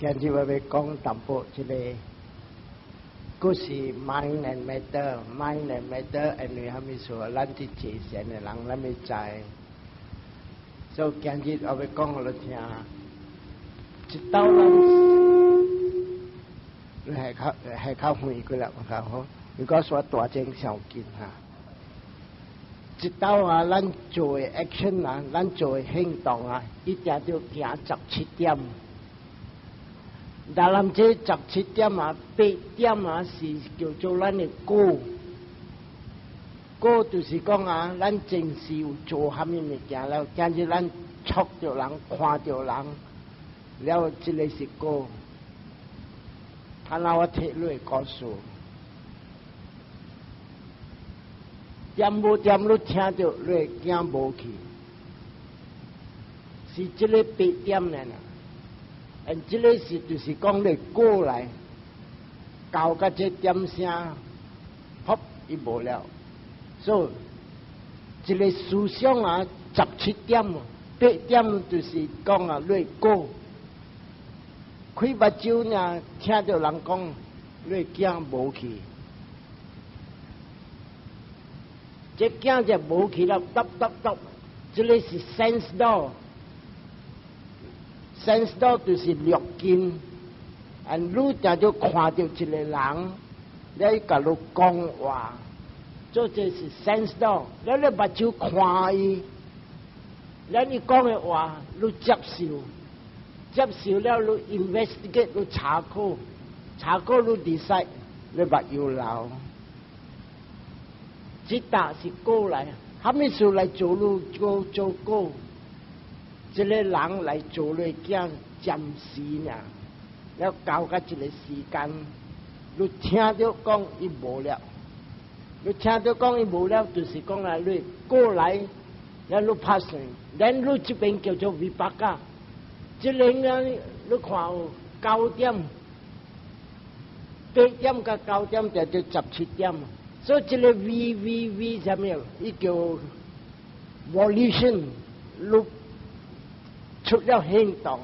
今日我欲講淡薄這个，閣是 mind and matter，mind and matter 因為啥物事？咱佇坐禪的人，咱欲知。所以今日我欲講予你聽，一道咱你係較遠過來較好。如果說大聲傷緊哈，一道啊，咱做的 action 啊，咱做的行動啊，一定著行十七點。但咱這十七點啊，八點啊是叫做咱的果，果就是講啊，咱前世有做啥物物件了，今日咱觸著人、看著人，了這个是果。啊，那我提你的故事，點無點你聽著，你會驚無去，是這个八點呢。嗯，這个是就是講你過來，到甲這點聲，噗，伊無了。所以，這个思想啊，十七點，八點就是講啊，你過，開目睭呢，聽著人講，你驚無去，這驚就無去了，揼揼揼，這个是 sense door。sense door 就是六根，啊，你定著看著一个人，咧共你講話，做這是 sense door。了你目睭看伊，了伊講的話，你接受，接受了你 investigate，你查考，查考你 decide，你目藥流。這搭是果來，啥物事來做你做做果？這个人來做你囝暫時爾，了到甲一个時間，你聽著講伊無了，你聽著講伊無了，就是講啊，你過來，了你拍算，咱你這邊叫做 vipaka，這个啊，你看有九點、八點佮九點就做十七點，所以這个 V V V 啥物？伊叫 volition，你出了行動，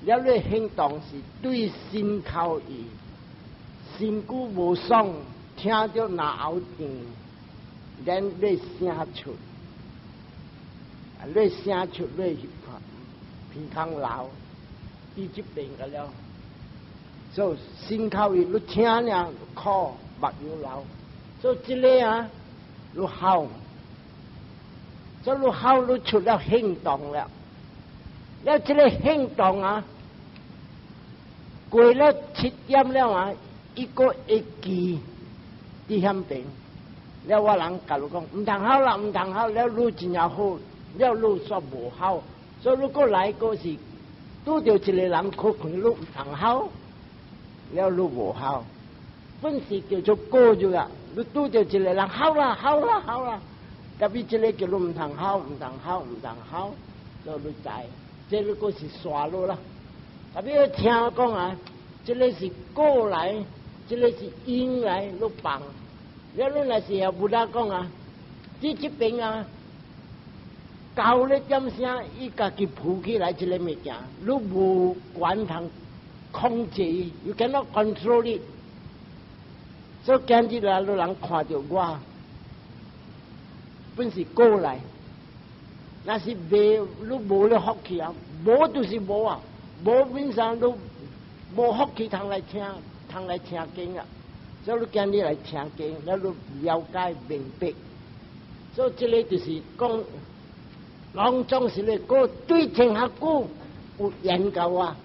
了你行動是對身口意，身軀無爽，聽著嚨喉甜，咱你聲出，你聲出你鼻孔流，佇這邊個了，所以身口意你聽了苦，目藥流，所以這个啊，你吼，所以你吼你出了行動了。了這个行動啊，過了七點了啊，伊閣會記佇遐邊。了我人共你講，毋通吼啦，毋通吼，了你真正好，了你煞無吼，所以你閣來閣是拄著一个人可能你毋通吼，了你無吼，本是叫做果咗啊，你拄著一个人吼啦，吼啦，吼啦，特別這个叫你毋通吼，毋通吼，毋通吼，所以你知。這个閣是煞落啦，特別聽講啊，這个是果來，這个是因來，你放。了你若是也無得講啊，佇這邊啊，九咧點聲，伊家己浮起來這个物件，你無權通控制，you cannot control it。所以今日啊，你人看著我，本是果來。若是袂，你無咧福氣啊，無就是無啊，無變啥你無福氣通來聽，通來聽經啊。所以你今日來聽經，了你了解明白。所以這个就是講，攏總是咧果對前較久有緣到啊。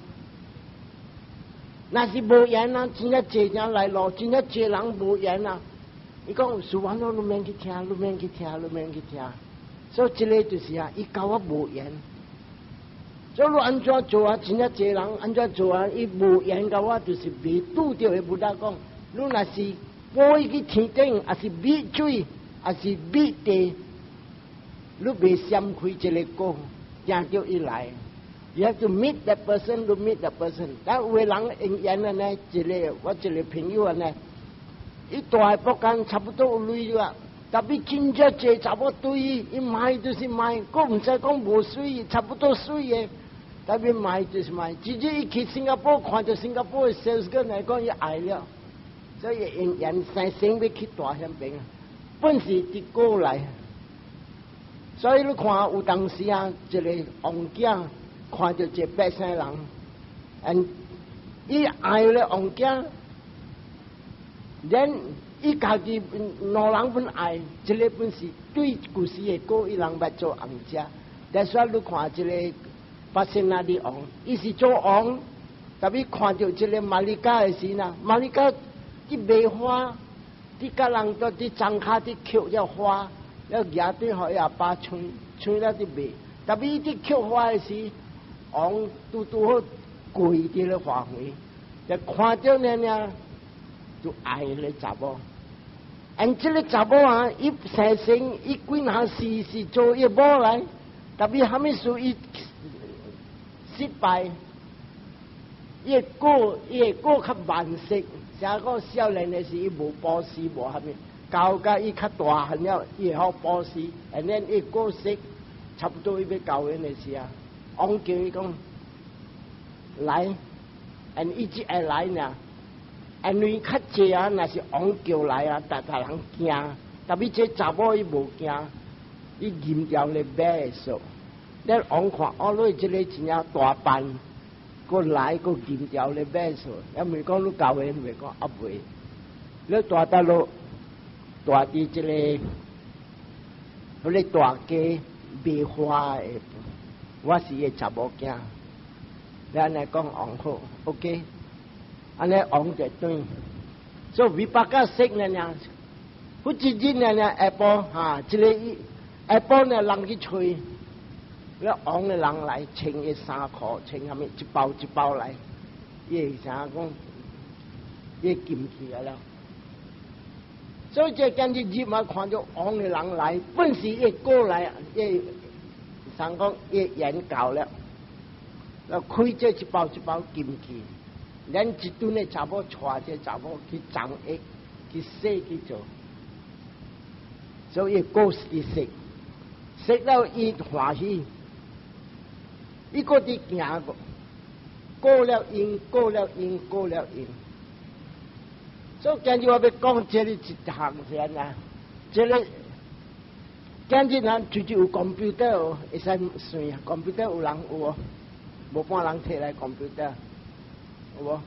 若是無緣啊，真正濟人來咯，真正濟人無緣啊。伊講師父，你免去聽，你免去聽，你免去聽。所以這个就是啊，伊佮我無緣。所以你按怎做啊？真正濟人按怎做啊？伊無緣佮我，就是未拄著的佛講。你若是飛去天頂，抑是覕水，抑是覕地，你袂閃開這个果，驚著伊來。You have to meet that person, to meet that person。但有的人用緣的呢，一个我一个朋友呢，伊蹛福建差不多有鐳了。特別真正濟查某對伊，伊買就是買，閣毋知講無媠，差不多媠的。特別賣就是賣，直接伊去新加坡看著新加坡的 sales girl 來講，伊愛了，所以因人生生欲去蹛遐爿啊，本是佇過來，所以你看有當時啊，一個王囝看著一個白衫人，and 伊愛咧王囝，連伊家己兩人本愛，這個本是對舊時的果，伊人捌做紅者。但是你看這個巴仙那的王，伊是做王，特別看著這個瑪麗卡的時呢，瑪麗卡佇賣花，佇佮人都佇莊跤佇抾了花，了舉對予伊阿爸穿，穿了佇賣。特別伊佇抾花的時，王拄拄好跪佇咧花園，就看著爾爾，就愛彼個查某。and 這個查某啊，伊生生伊幾若時是做伊某來，特別蝦米事伊失敗，伊會過較慢食，成個少年的時伊無布施無蝦米，到甲伊較大漢了，伊會曉布施，and then 伊過食，差不多伊欲交緣的時啊，王叫伊講來，and 伊只會來呢。因為較濟啊，若是王叫來啊，逐逐人驚。特別這查某伊無驚，伊認掉咧馬數。你王看，哦，你這個真正大範，閣來閣認掉咧馬數。也毋是講你交緣，袂講啊袂。你蹛佗落，蹛佇這個，彼個大街賣花的，我是伊查某囝。你按呢講王好，OK。按呢王就轉，所以 vipaka 色呢爾，不一日呢爾下晡哈，這個下晡呢人去揣，了王的人來穿伊衫褲，穿啥物一包一包來，伊會啥講，伊金去啊了。所以這今日入嘛看著王的人來，本是伊過來，伊想講伊研究了，了開這一包一包金去。咱一陣的查某帶這查某去長藥，去洗去做，所以果是食，食了伊歡喜，伊閣佇行過，過了因，過了因，過了因。所以今日我欲講這个一項是按怎，這個今日咱最近有 computer 會使算啊，computer 有人有無？無半人提來 computer。有無？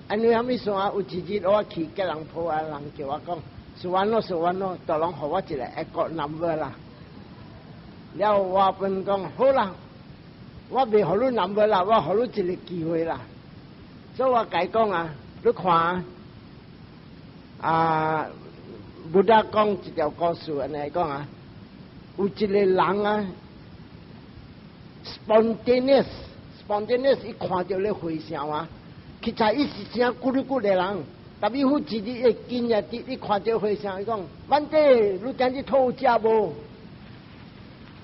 按呢蝦米算？有一日我去吉隆坡啊，人叫我講，是完咯，是完咯，就攏予我一個一個 number 啦。了我本講好啦，我袂予你 number 啦，我予你一個機會啦。所以我共伊講啊，你看啊，Buddha 講一條故事按呢講啊，有一個人啊，spontaneous。spontaneous 伊看著咧和尚啊，其實伊是誠骨力骨的人，特別有一日會今日佇伊看著和尚，伊講：萬弟，你今日討食無？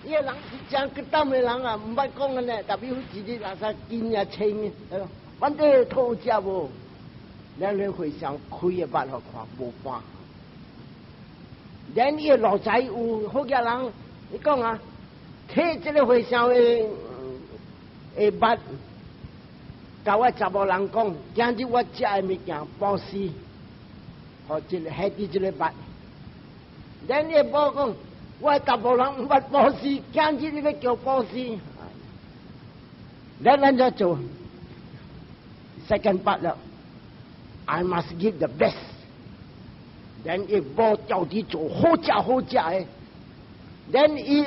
伊個人是誠骨膽的人啊，毋捌講按呢。特別有一日垃圾今日穿，萬弟討食無？咱咧和尚開個目予看無半。連伊個路仔有好個人，伊講啊，提這個和尚的的目，共我查某人講，今日我食的物件布施，予這個彼佇這個目。連伊個某講，我查某人毋捌布施，今日你欲叫布施，咱按怎做？Second part 了，I must give the best。連伊某到底做好食好食的，連伊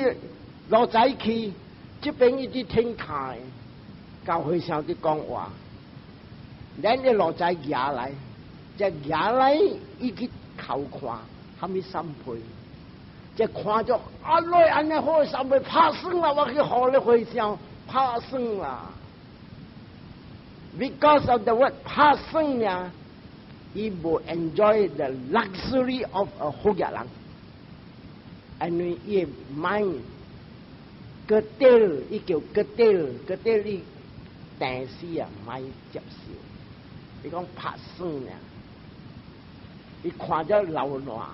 落仔去，這邊伊佇天台，共和尚佇講話，連伊落仔舉來，這舉來伊去偷看，蝦米三皮，這看著啊來按呢好三皮拍算啦，我去予咧和尚拍算啦。Because of the word 拍算呀，伊無 enjoy the luxury of a 好額人，因為伊 mind 個掉，伊叫個掉，個掉你病死啊，莫接受。伊講拍算呀，伊看著流汗，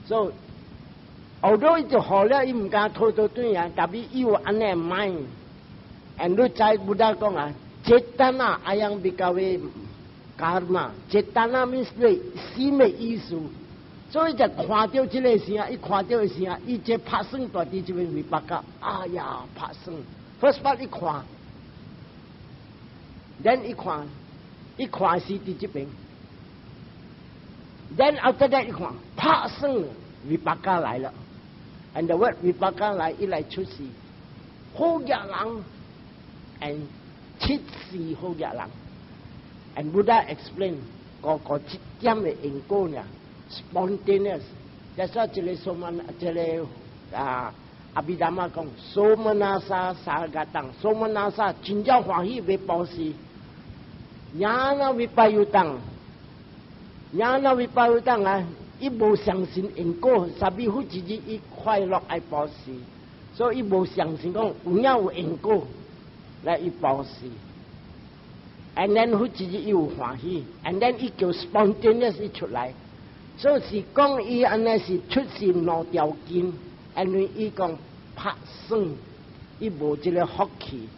所以後來伊就好了，伊毋敢討倒轉啊，特別伊有按呢 mind， And 你知 Buddha 講啊，cetana ayaṃ bhikkhave karma，cetana means 你心的意思。所以就看著這个時啊，伊看著的時啊，伊這拍算蹛佇這邊 vipāka，哎呀，拍算。First part 伊看，then 伊看，伊看是佇這邊。Then after that 伊看，拍算 vipāka 來了。And the word vipāka 來，伊來出世，好額人，and 七世好額人。And Buddha explain 個個一點的因果呢，spontaneous。就是說這個 somana，這個啊，Abhidhamma 講，somanassa sahagataṃ，somanassa 真正歡喜欲布施，ñāṇa vippayuttaṃ，ñāṇa vippayuttaṃ 啊，伊無相信因果，啥物好一日伊快樂愛布施，所以伊無相信講有影有因果來伊布施。And then 好一日伊有歡喜，and then 伊叫 spontaneous 伊出來，所以是講伊按呢是出世兩條件，因為伊講拍算，伊無這个福氣。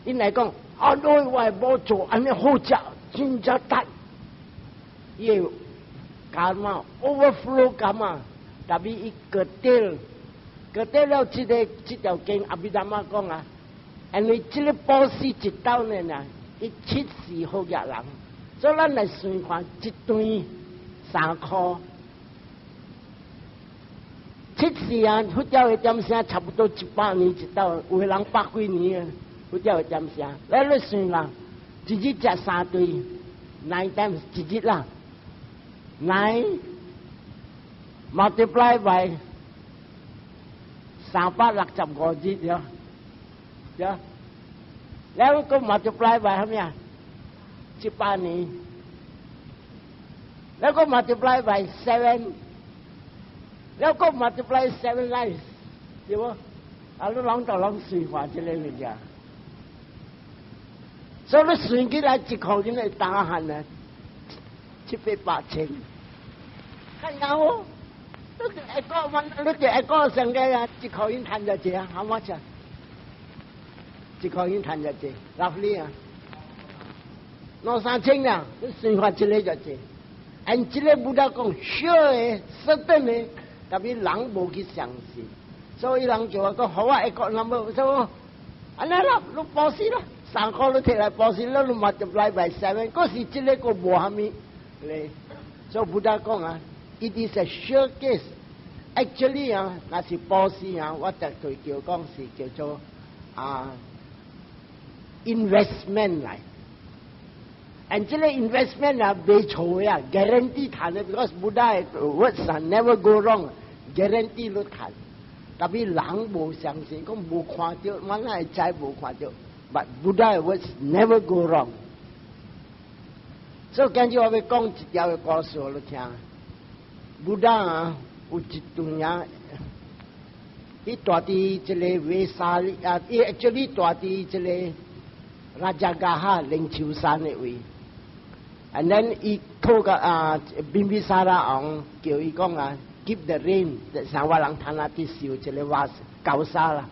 伊來講，啊，我我無做按呢好食，真正值。伊會 karma overflow karma，tapi 伊割掉，割掉了這个這條經 Abhidhamma 講啊，因為這个布施一道呢呢。伊七世好額人，所以咱來算看一頓3箍，七世啊，佛教的點聲差不多100年一道，有的人百幾年啊，佛教的點聲，來你算啦，一日食三頓，nine times 一日啦，nine multiply by 365日了，對。แล้วก็ multiply by 係咩啊？100年，แล้วก็ multiply by seven，แล้วก็ multiply seven lives，對無？啊，你攏就攏算看這个物件，所以你算起來一箍銀會大漢啊，七八百千，較枵哦。你就會講，你就會講上個啊，一箍銀趁偌濟啊？How much 啊？一箍銀趁偌濟？Roughly 啊，兩三千啊，你算法一个就濟。按這个 Buddha 講，sure 的，certain 的，tapi 人無去相信，所以人就話講好啊，會講那麼說，按呢啦，你布施啦，3箍你提來布施，你你 multiply by seven，嗰時這个個無蝦米咧，所以 Buddha 講啊，it is a sure case。Actually 啊，若是布施啊，我絕對叫講是叫做啊 investment 來。And 這个 investment 啊，袂錯啊，guarantee 趁的，because Buddha words are never go wrong，guarantee 你趁。Tapi 人無相信，講無看著，我哪會知無看著？But Buddha words never go wrong。所以今日我欲講一條的故事，予你聽。Buddha 啊，有一頓啊，伊蹛佇這个 Vesali 啊，伊 actually 蹛佇這个 Rajagaha 靈鷲山的位。And then 伊討個啊，Bimbisara 王叫伊講啊，give the rain，像我人攤啊佇受這个瓦高沙啦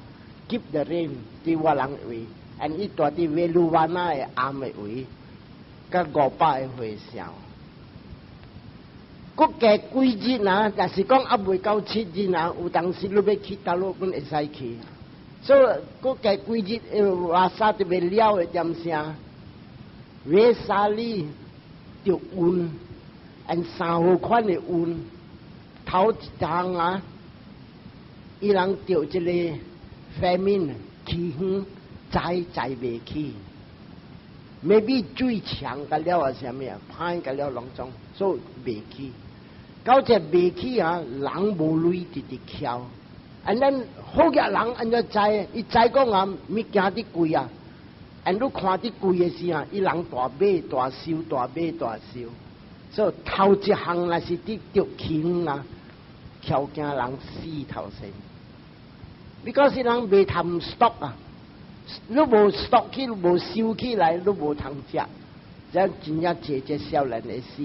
，give the rain 佇我人位，and 伊蹛佇 Veluvana 的暗的位，佮500個和尚。閣過幾日啊，若是講猶未到7日啊，有當時你欲去佗落攏會使去。所以閣過幾日，瓦沙特別了的點聲，Vesali 著瘟，按三號款的瘟，頭一項啊，伊人著這个 famine 饑荒，栽栽袂起，maybe 水強甲了啊啥物啊，歹甲了攏總，所以袂起。到這袂起啊，人無鐳直直徛。按咱好額人按怎知？伊知講啊，物件佇貴啊。按你看佇貴的時啊，伊人大買大收，大買大收。所以頭一項若是佇著饑荒啊，喬驚人死頭先。Because 人袂通 stock 啊，你無 stock 起，無收起來，你無通食，這真正濟這少年會死。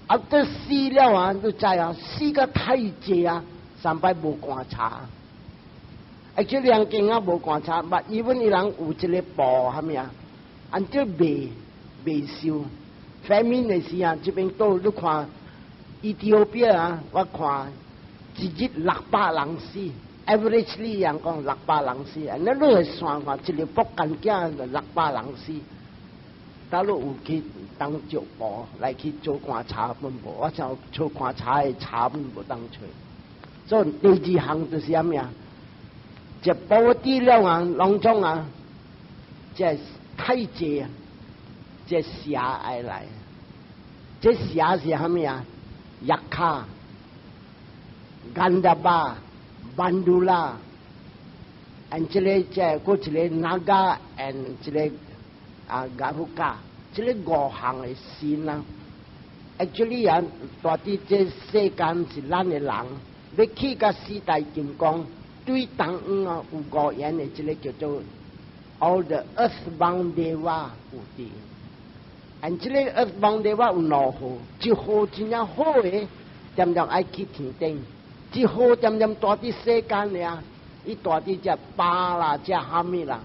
啊，都死了啊，你知啊，死甲太濟啊，三擺無棺柴。Actually 人間啊無棺柴，but even 伊人有一个布蝦米啊，按照賣賣燒。famine 的時啊，這邊倒你看，Ethiopia 啊，我看一日600人死，averagely 人講六百人死，啊，你會算看一个卜乾囝六百人死，大陸有去當石布來去做棺柴本無？我想做棺柴的柴本無當揣。所以第二項就是啥物啊？食布啲了啊，攏總啊，這太濟啊，這蛇愛來，這蛇是啥物啊？Yakkha、Gandhabba、Bandula，and 這个這閣一个 Naga and 這个啊 Garuka，這个五項的神啊。Actually 啊，蹛佇這世間是咱的人，欲去共四大金剛，對東方啊有五緣的，這个叫做 all the earthbound deva 有佇。And 這个 earthbound deva 有兩號，一號真正好的，恬恬愛去天頂；一號恬恬蹛佇世間的啊，伊蹛佇這巴啦，這蝦米啦，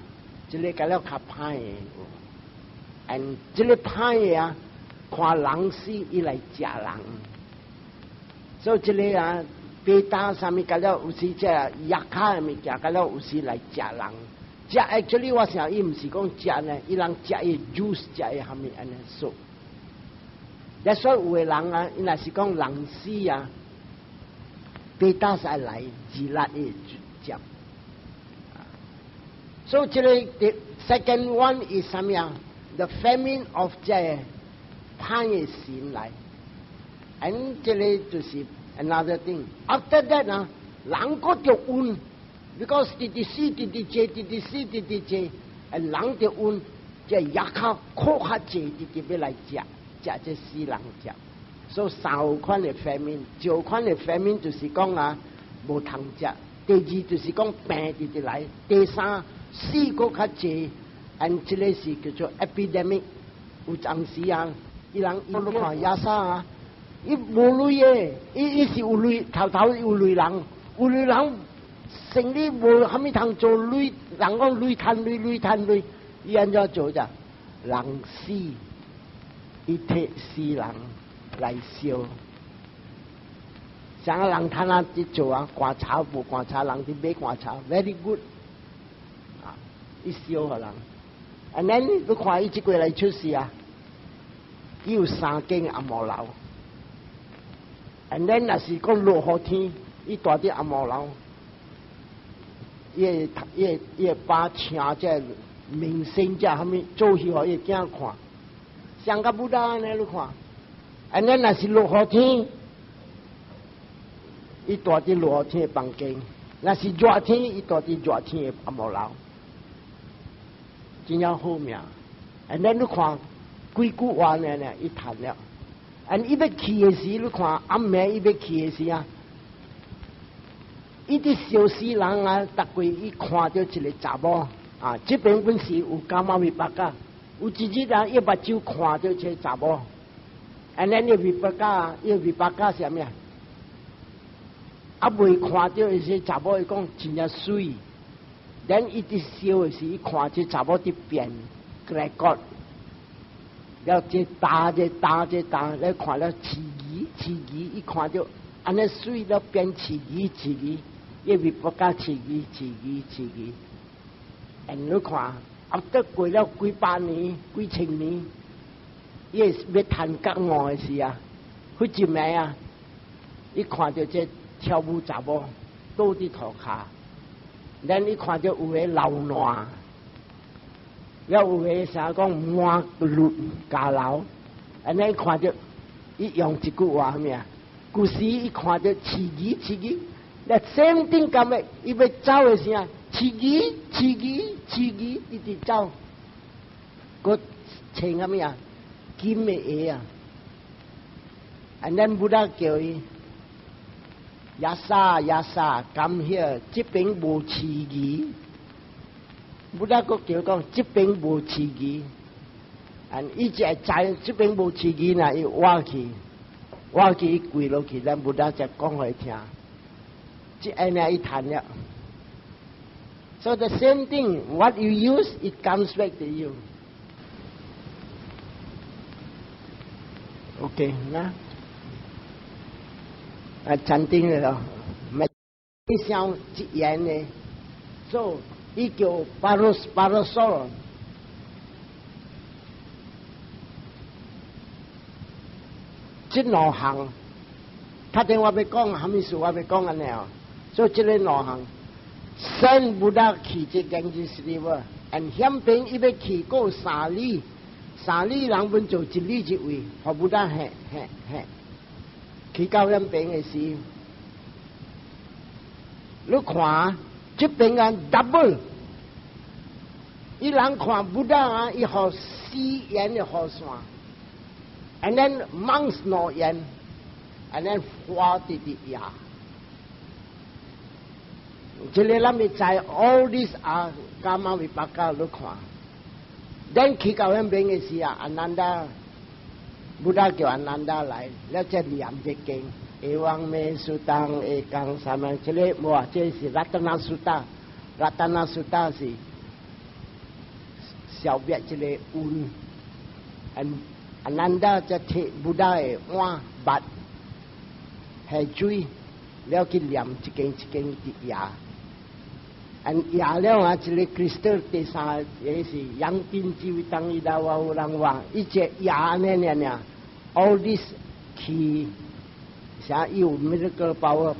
這个較了較歹的。And 這个歹的啊，看人死伊來食人，所以這个啊，peta 啥物較了有時這藥卡的物件，較了有時來食人。食 actually 我想伊毋是講食呢，伊人食伊 juice 食伊蝦米按呢說。所以有的人啊，伊若是講人死啊，peta 是愛來自力的食。所以這个 the second one is 啥物啊？The famine of 這個歹的神來，and 這个就是 another thing。After that 啊，人閣著瘟，because 直直死，直直濟，直直死，直直濟，and 人著瘟，這藥較較濟，直直欲來食，食這死人食。所以三款的 famine，一款的 famine 就是講啊，無通食；第二就是講病直直來；第三死閣較濟，and 這个是叫做 epidemic。有陣時啊，伊人伊你看亞薩啊，伊無鐳的，伊伊是有鐳，頭頭有鐳人，有鐳人生理無蝦米通做鐳，人講鐳趁鐳，鐳趁鐳，伊按怎做者？人死，伊提死人來燒。啥個人趁啊佇做啊？棺柴無棺柴，人佇買棺柴，very good。啊，伊燒予人。And then 你看伊這過來出世啊，伊有三間頷毛樓。And then 若是講落雨天，伊蹛佇頷毛樓，伊會伊會伊會爸請這明星這蝦米做戲予伊囝看，像個 Buddha 按呢你看。And then 若是落雨天，伊蹛佇落雨天的房間；若是熱天，伊蹛佇熱天的頷毛樓。真正好命。And then 你看幾句話呢？呢，伊談了。And 伊欲去的時，你看暗暝伊欲去的時啊，伊佇燒死人啊，逐過伊看著一个查某啊，這邊本是有 kamma vipaka，有一日啊，伊目睭看著這个查某。And then 伊 vipaka，伊 vipaka 是啥物啊？啊，未看著伊這查某，伊講真正媠。Then 伊佇燒的時，伊看這查某佇變 record，了這打這打這打，咧看了飼魚飼魚，伊看著按呢媠了變飼魚飼魚，伊 vipaka 飼魚飼魚飼魚。And 你看，啊，得過了幾百年、幾千年，伊會欲趁覺悟的時啊，彼一暝啊，伊看著這跳舞查某倒佇塗跤。咱伊看著有个流爛，了有个啥講滿律加流，按呢看著伊用一句話啥物啊？舊時伊看著飼魚飼魚，那 same thing 咁的，伊欲走的時啊，飼魚飼魚飼魚，一直走，閣穿啥物啊？金的鞋啊！And then Buddha 叫伊。Yasa Yasa，come here，這邊無飼魚。Buddha 閣叫講，這邊無飼魚。And 伊才會知這邊無飼魚呢，伊挖去，挖去伊跪落去，咱 Buddha 才講予伊聽。這按呢伊談了， So the same thing, what you use, it comes back to you. OK，那啊，禪定了，沒想一言呢，所以伊叫 paros parasol。這兩項，頭先我欲講，啥物事我欲講按呢哦，所以這个兩項。Send Buddha 去這 Ganges River，and 險邊伊欲去過三里，三里人本做一里一位，予 Buddha 行行行，去到險邊的時，你看這邊啊 double，伊人看 Buddha 啊，伊予四緣的雨傘，and then monks 兩緣，and then 花直直壓。這个咱咪知 all this 啊，kamma vipaka 你看，then 去到遐邊的時啊，阿難達，Buddha 叫阿難達來，了才念這經，evaṃ me sutaṃ ekaṃ samayaṃ，這个無啊，這是 Ratana Sutta，Ratana Sutta 是消滅這个瘟，阿難達才提 Buddha 的碗捌下水，了去念一經一經佇壓。壓了啊！一个 crystal 第三個是楊金枝當伊來我有人話，伊這壓呢呢呢，all this 去啥有 miracle power，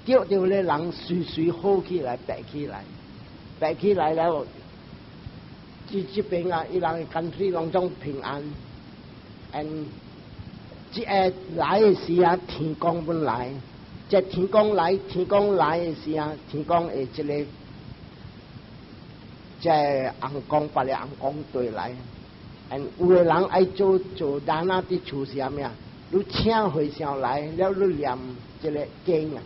叫著咧人隨隨好起來，白起來，白起來了，這這邊啊，伊人 country 攏總平安。and 這个來的時啊，天公本來。這天公來，天公來的時啊，天公會這个，這尪公別个尪公對來，and 有的人愛做做 dana 佇厝是啥物啊？你請和尚來，了你念這个經啊，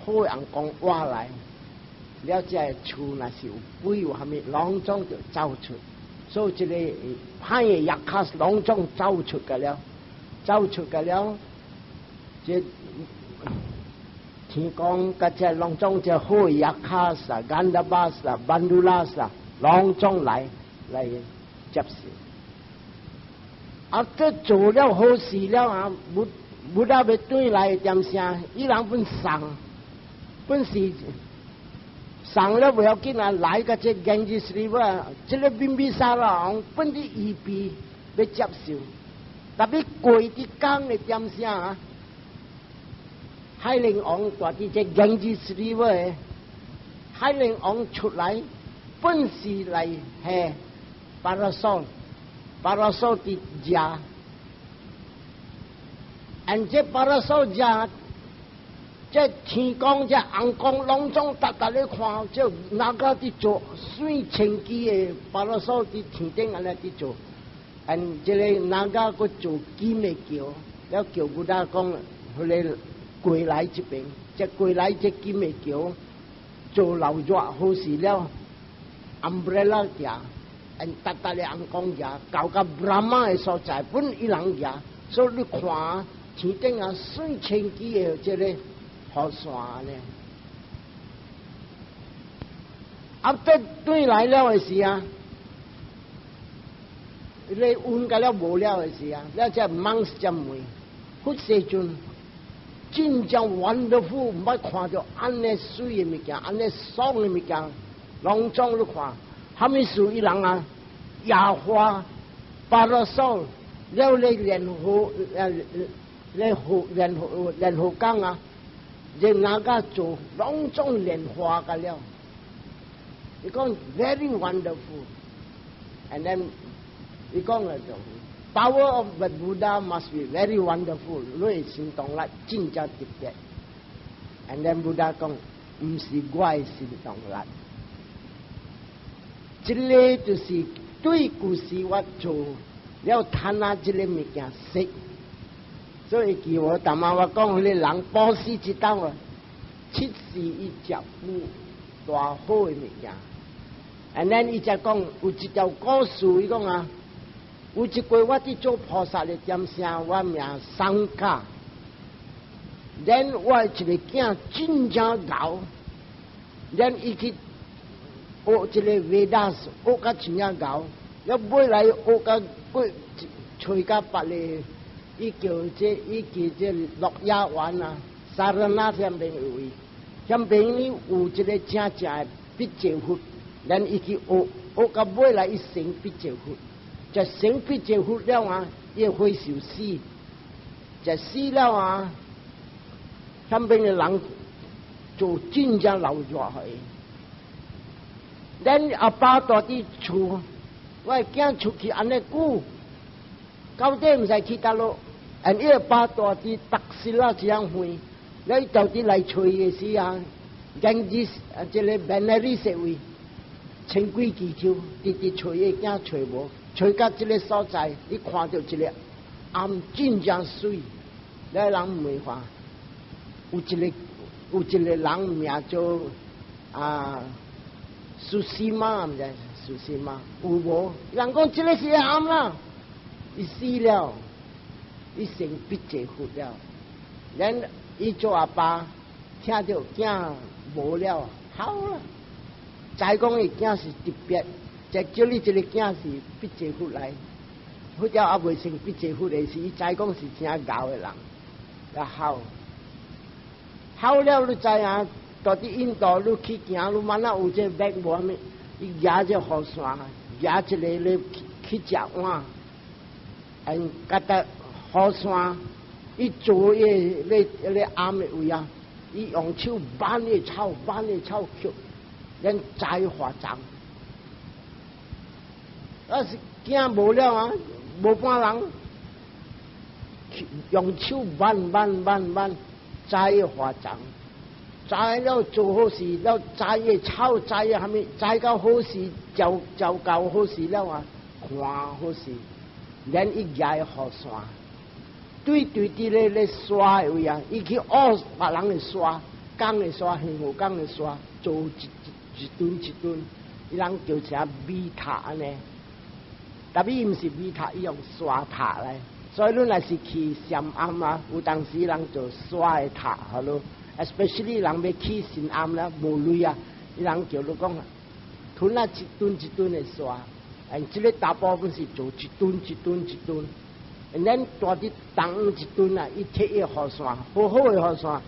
好尪公活來，了這个厝若是有鬼有啥物，攏總就走出，所以這个歹的 yakkhas 攏總走出個了，走出個了，這。天公佮這攏總這好 yakkhas 啊、Gandhabbas 啊、Bandhulas 啊，攏總來來接受。啊，這做了好事了啊，Buddha 欲轉來點聲，伊人本送，本是送了不要緊啊，來個這 Ganges River，這个 Bimbisara 王本佇預備欲接受，特別過佇江的點聲啊。海陵王蹛佇這 Ganges River，海陵王出來，本是來下 parasol，parasol 佇食，and 這 parasol 食，這天公這尪公攏總逐逐咧看，這 naga 佇做水千支的 parasol 佇天頂按呢佇做，and 這个 naga 閣做金的橋，了叫 Buddha 講，彼个。過來這邊，這過來這金的橋做流熱好勢了，umbrella 行，and 逐逐个尪公行，到甲 Brahma 的所在，本伊人行，所以你看天頂啊，水千支的這個雨傘呢。啊，這轉來了的時啊，你瘟甲了無了的時啊，了這 monks 才問，佛世尊。真正 wonderful，毋捌看著按呢媠的物件，按呢爽的物件，攏總你看，啥物事伊人啊，野花、parasol，了咧蓮荷，咧荷蓮荷蓮荷缸啊，這 naga 做攏總蓮花個了。伊講 very wonderful，and then 伊講了就。Power of the Buddha must be very wonderful，你神通力真正特別。And then Buddha 講，毋是我的神通力，這个就是對舊時我做了趁啊，這个物件識。所以記我淡仔我講，彼个人布施一道啊，七世伊食有大好的物件。And then 伊才講有一條故事，伊講啊。有一過我佇做菩薩的點聲，我名桑卡。Then 我一個囝真正𠢕，then 伊去學這個 Vedas 學甲真正𠢕，了尾來學甲過揣甲別个，伊叫這鹿野苑啊，薩拉納遐邊有位，遐邊呢有一個正正的筆濟佛，咱伊去學，學到尾來伊成筆濟佛，就成筆濟佛了啊，伊會受死，就死了啊，遐邊的人做真正老熱去。咱阿爸蹛佇厝，我的囝出去按呢久，到底毋知去佗落。and 伊阿爸蹛佇達斯拉這樣遠，你到底來揣的時啊，Ganges 啊，這個 Benares 位，千幾支手，直直揣伊囝揣無，揣到這個所在，你看到一個頷真正媠，你人問看，有一個人名做啊蘇西瑪，毋知蘇西瑪有無？人講這個是頷啦，伊死了，伊成筆濟佛了。咱伊做阿爸聽著囝無了，好啦。知講伊囝是特別，就叫你這個囝是筆濟佛來，佛教猶未成筆濟佛的時，伊知講是真𠢕的人，也好。好了，你知影？蹛佇印度，你去行，你滿哪有這個無啥物？伊舉這雨傘，舉一個咧去食碗，and 覺得雨傘，伊做伊咧咧頷的位啊，伊用手挽伊草，挽伊草抾，咱摘花叢。啊是驚無了啊，無半人，用手挽挽挽挽，摘花叢。摘了做好事，了摘的草，摘的蝦米，摘到好勢，照照夠好勢了啊，看好勢，咱伊舉雨傘，對對佇咧咧沙的位啊，伊去學別人的沙，工的沙，香火工的沙，做一一噸一噸，伊人叫啥米塔按呢？但伊毋是米塔，伊用沙塔來。所以你若是去禪庵啊，有當時人做沙的塔，好咯。especially 人欲起神庵啦，無鐳啊，伊人叫你講，吞啊一噸一噸的沙，and 這個大部分是做一噸一噸一噸，咱蹛佇東一噸啊，伊提伊雨傘，好好的雨傘，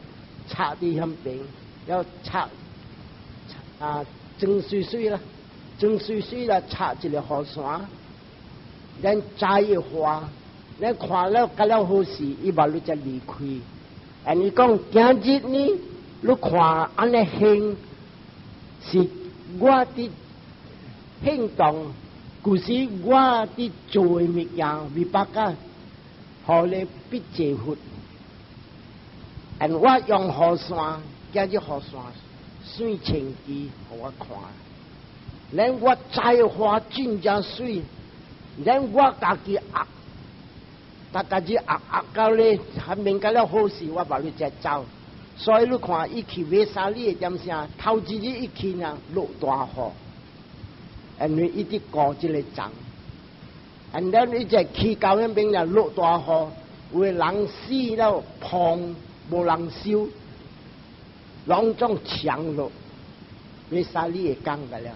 插佇遐邊，了插啊裝媠媠啦，裝媠媠啦，插一個雨傘，咱摘伊花，咱看了覺了好勢，伊嘛你才離開。and 伊講今日呢，你看按呢行是我佇行動，舊時我佇做的物件，vipaka，予咧筆濟佛。and 我用雨傘，今日雨傘水清支，予我看。連我摘花真正媠，連我家己壓。大家只壓壓到咧，還免甲了好勢，我把你才走。所以你看，伊去衛沙理的點聲，頭一日一去呢，落大雨，因為伊佇顧這個叢。and then 伊才去到彼邊了，落大雨，有的人死了，棚無人收，攏總牆落，衛沙理會講個了。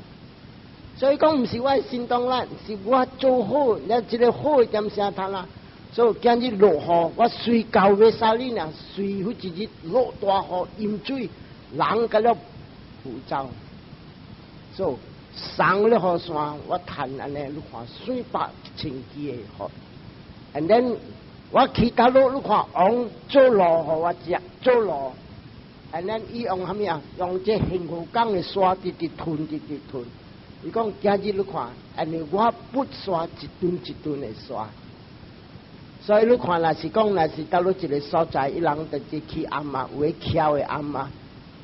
所以講，毋是我神通力，是我做好，你這個好的點聲通啦。所以今日落雨，我隨到衛沙理呢，隨彼一日落大雨，淹水，人甲了浮走。所以送了雨傘，我趁按呢，你看水百千支的雨。And then 我去佗落，你看王做路予我食，做路。And then 伊用啥物啊？用這杏湖港的沙直直吞，直直吞。伊講今日你看，因為我撥沙一噸一噸的沙。所以你看，若是講，若是到了一個所在，伊人就是起庵啊，有咧巧的庵啊，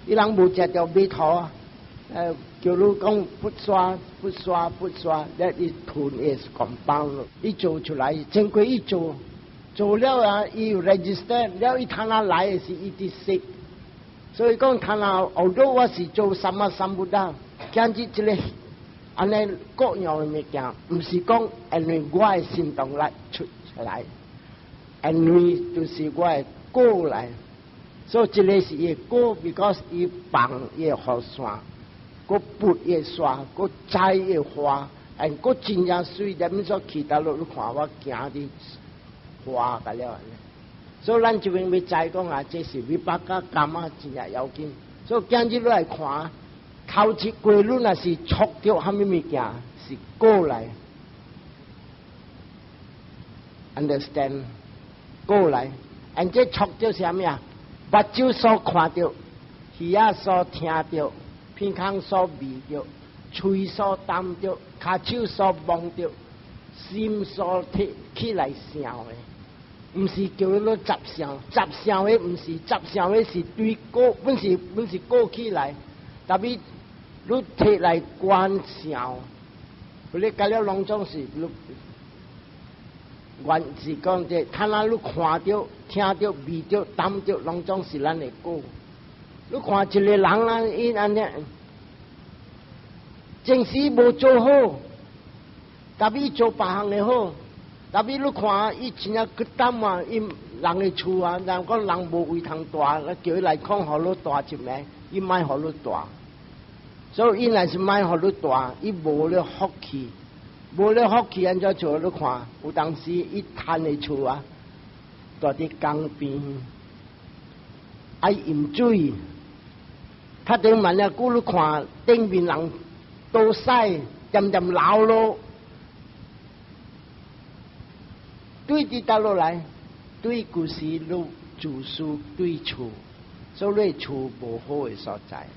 伊人無食著米塗啊，叫你講撥沙、撥沙、撥沙，咧伊吞伊是講包咯，伊做出來，經過伊做，做了啊，伊有 register，了伊通啊來的是伊佇識，所以講通啊，後頭我是做什麼三不呾，今日這個按呢各樣的物件，毋是講因為我的行動力出來。因為就是我的果來，所以這個是伊的果，because 伊放伊的雨傘，閣撥伊的沙，閣摘伊的花，and 閣真正媠，連說去倒落，你看我行佇花甲了。所以咱這邊欲知講啊，這是 vipaka kamma 真正要緊。所以今日你來看，頭一過你若是觸著啥物物件，是過來，understand 過來，and 這觸著啥物啊？目睭所看著，耳仔所聽著，鼻孔所聞著，喙所啖著，跤手所摸著，心所提起來想的。毋是叫你執想，執想的毋是執想的是對過，本是過起來，tapi 你提來觀想，你甲了攏總是你，原是講這，看哪你看著、聽著、聞著、啖著，攏總是咱的果。你看一個人啊，伊按呢，前世無做好，tapi 做別項的好。tapi 你看，伊真正骨膽啊！伊人的厝啊，人講人無位通蹛，叫伊來講，予你蹛一暝，伊莫予你蹛。所以伊若是莫予你蹛，伊無了福氣，無了福氣按怎做？你看，有當時伊趁的厝啊，蹛佇江邊，愛飲水。較頂慢啊，久你看頂面人倒屎，恬恬流落。對佇佗落來，對舊時你自私對厝，所以厝無好的所在。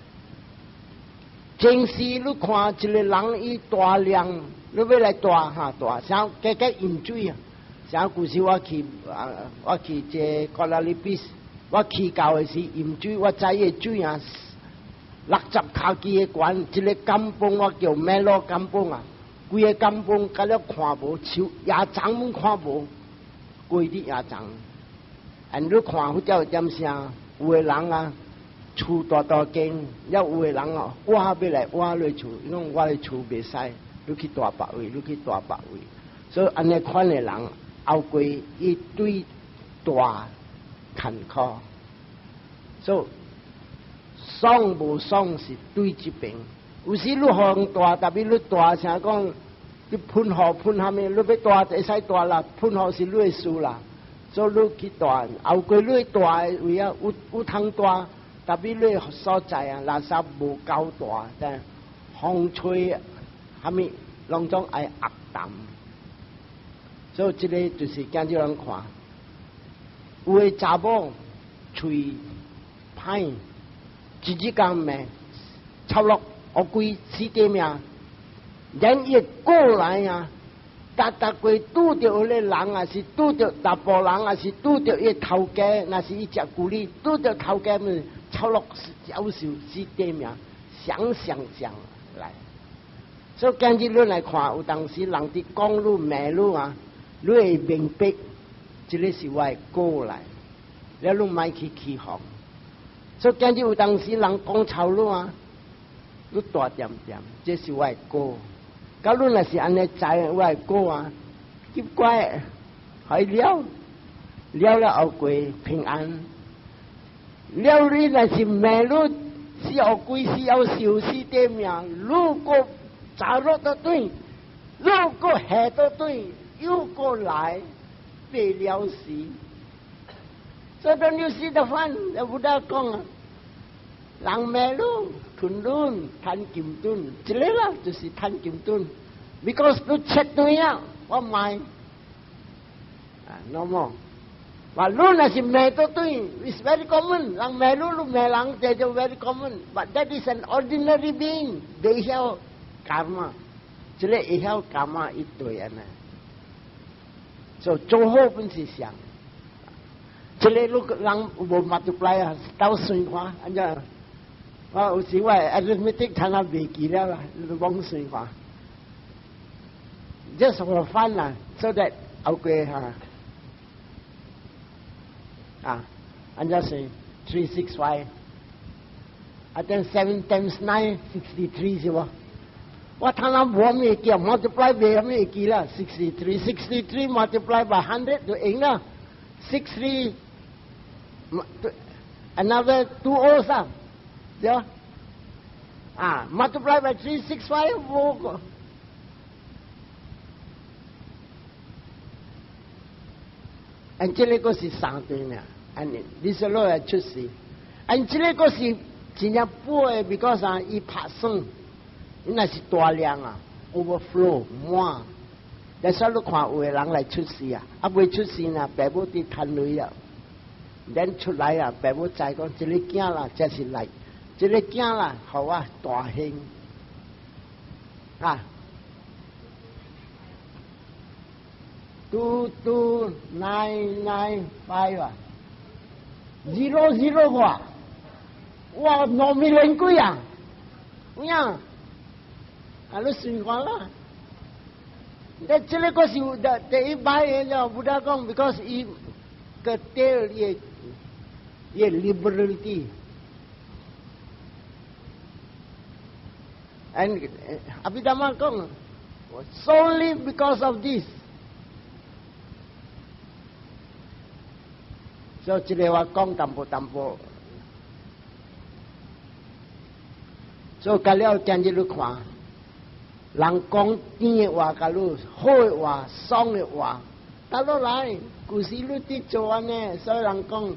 前世你看一個人伊大量，你欲來蹛哈蹛，啥加加飲水啊？啥舊時我去啊，我去這哥拉利比斯，我去到的時飲水，我知伊水啊，60跤機的懸，一個 kampung 我叫 Melo kampung 啊，規个 kampung 甲了看無樹，葉欉攏看無。規佇葉欉，and 你看彼條點聲，有的人啊，厝大大間，了有的人哦，挖欲來挖落厝，伊講我的厝袂使，你去蹛別位，你去蹛別位。所以按呢款的人，後過伊對大坎坷，所以爽無爽是對這邊。有時你予人蹛，tapi 你蹛啥講？你噴雨噴啥物？你欲蹛會使蹛啦，噴雨是你的事啦。所以你去蹛，後過你蹛的位啊，有有通蹛，tapi 你所在啊，垃圾無夠大，但風吹啥物攏總愛壓淡。所以這个就是今日人看，有的查某喙歹，一日工罵，插落烏龜死地命。人伊過來啊，逐逐過拄著彼个人啊，是拄著查埔人啊，是拄著伊頭家，若是伊食牛奶，拄著頭家物，插落夭壽死地命，想想想來。所以今日你來看，有當時人佇講你罵你啊，你會明白，這个是我的過來，了你莫去起哄。所以今日有當時人講臭你啊，你大恬恬，這是我的果。假如若是按呢知我的果啊，奇怪，害了了了後過平安。了你若是罵你，死烏龜死夭壽死短命，如果砸落倒轉，如果下倒轉，又過來變了死。所以你死得翻，有得講啊，人罵你，吞卵趁金盾，一個啦，就是趁金盾。Because 你切斷啊，我賣啊，no more。話你若是罵倒轉，it's very common。人罵你，你罵人，這就 very common。But that is an ordinary being，袂曉 karma，這个會曉 karma 一對按呢。所以做好本是上，這个你人無 multiply 啊，鬥算看，按怎？我有時我 arithmetic 睇下袂記了啦，你罔算看。Just for fun 啦，so that 後過哈。啊，按怎算？ 365，啊，等 7 times 9 63 是無？我睇下無咩記，multiply 袂咩記啦， 63 63 multiply by 100 就贏啦， 63 another two O's 啊，對。啊，multiply by 365 無個。按這個閣是三對呢，按你說落來出世，按這個閣是真正補的，because 啊，伊拍算，伊若是大量啊，overflow 滿。但是你看有的人來出世啊，啊未出世呢，爸母佇趁鐳啊，咱出來啊，爸母知講這个囝啦，這是來，這个囝啦，予我大興啊，22995啊，zero zero 個，哇，2 million 幾啊，有影？啊，你算看啦。你這个閣是第一擺的了，Buddha 講，because 伊個 tell 伊伊 liberality。And Abhidhamma 講，solely because of this。所以這个我講淡薄淡薄。所以到了今日你看，人講甜的話，共你好的話、爽的話，倒落來，舊時你佇做按呢，所以人講，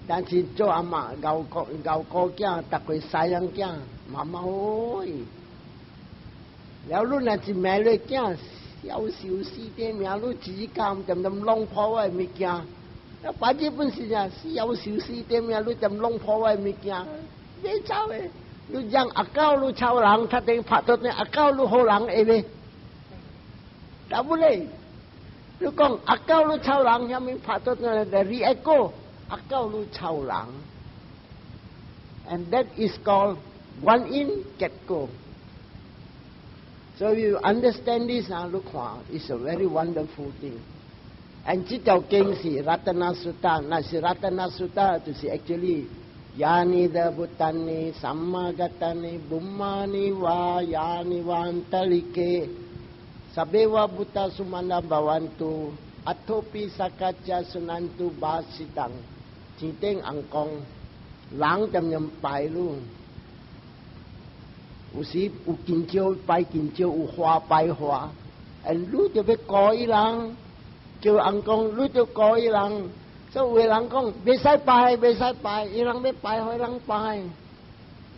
但是做阿嬤𠢕顧𠢕顧囝，逐個西洋囝，媽媽喂，了你若是罵你囝，枵壽死的命，你自己監恬恬弄破我的物件，啊，白日本是啥，枵壽死的命，你恬弄破我的物件，袂走的。你讓阿狗你臭人，他等拍到你阿狗你好人會袂？對不咧？你講阿狗你臭人，遐物拍到你來個阿狗你臭人，and that is called Guan Yin get go. So you understand this 啊？你看，it's a very wonderful thing. And 這條經是 Ratana Sutta，若是 Ratana Sutta 就是 actually ယာနိ ဒ ဘုတနိ သမ္မာဂတနိ ဘုမ္မာနိ ဝါ ယာနိ ဝန္တလိကေ สเบวะบุตสุมาณบวันตุอัตโธปิสักจจสุนันตุบาสิตัง天頂尪公，人恬恬拜你，有時有金蕉拜金蕉，有花拜花，哎，你就欲顧伊人，叫尪公，你就顧伊人。所以有的人講袂使拜，袂使拜，伊人欲拜，予伊人拜，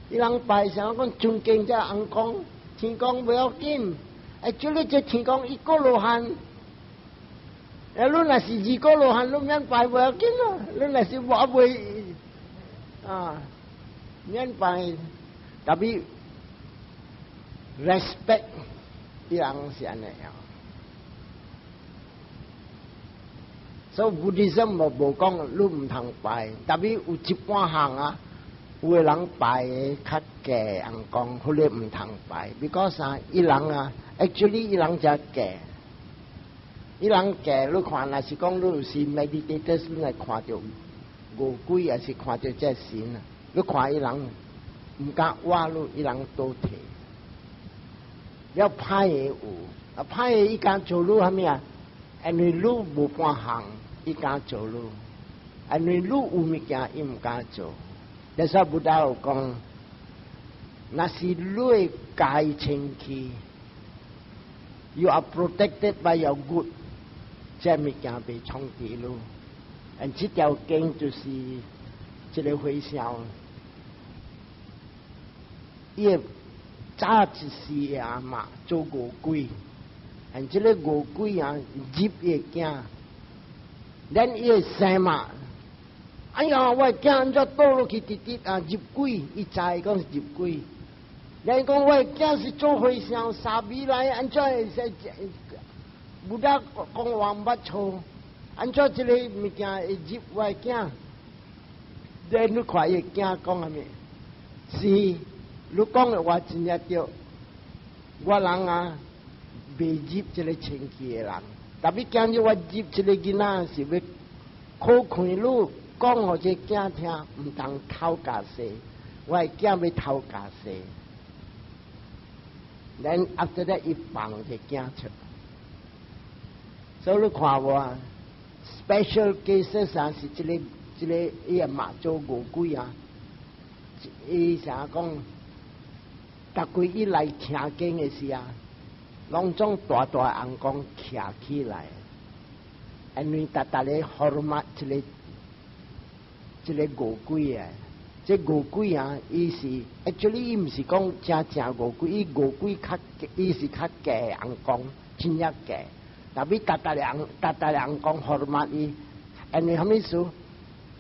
伊人拜啥講尊敬這尪公，天公不要緊，哎，就你這天公一個羅漢，哎，你若是二個羅漢，你免拜不要緊咯，你若是我袂啊，免拜，特別 respect 伊人是按呢樣。所以 Buddhism 無無講你毋通拜，特別有一半項啊，有的人拜的較低，尪公，彼个毋通拜，because 啊，伊人啊，actually 伊人誠低，伊人低，你看若是講你有時 meditators，你來看著餓鬼，抑是看著這神啊，你看伊人毋敢挖你，伊人倒退。了歹的有，啊歹的伊敢做你啥物啊？因為你無半項，伊敢做你；因為你有物件，伊毋敢做。但是 Buddha 有講，若是你的戒清氣，you are protected by your good，這物件袂衝擊你。and 這條經就是這个和尚，伊早一世阿嬤做餓鬼。and 這个餓鬼啊，入伊的囝，咱伊會生嘛？哎呀，我的囝按怎倒落去直直啊入鬼，伊知講是入鬼。咱講我的囝是做和尚，沙彌來，按怎會使？Buddha 講話毋捌錯，按怎這个物件會入我的囝？咱你看伊的囝講啥物？是，你講的話真正對。我人啊，袂入這个清氣的人，特別今日我入這个囡仔是欲考看你講予這囝聽，毋通偷家勢。我的囝欲偷家勢。Then after that，伊放這囝出。所以你看無啊？Special cases 啊，是這个這个伊阿媽做餓鬼啊，伊啥講？逐幾伊來聽經的時啊，攏總大大尪公徛起來，因為逐逐个 hormat 這個餓鬼啊，這餓鬼啊，伊是 actually 伊毋是講真正餓鬼，伊餓鬼較伊是較低尪公，真正低。特別逐逐人逐逐人講 hormat 伊，因為啥物事？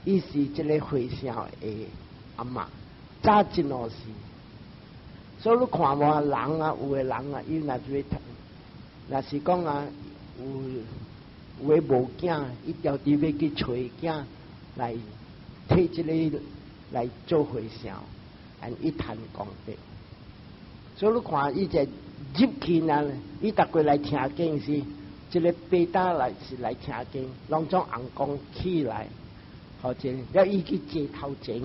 伊是這個和尚的阿嬤，早真老是。所以你看無人啊，有的人啊，伊若是若是講啊，有有的無囝，伊著佇欲去揣囝來替這個來做和尚，按伊趁功德。所以你看伊這入去呢，伊逐過來聽經時，這個八打來是來聽經，攏總尪公起來，好者了伊去坐頭前，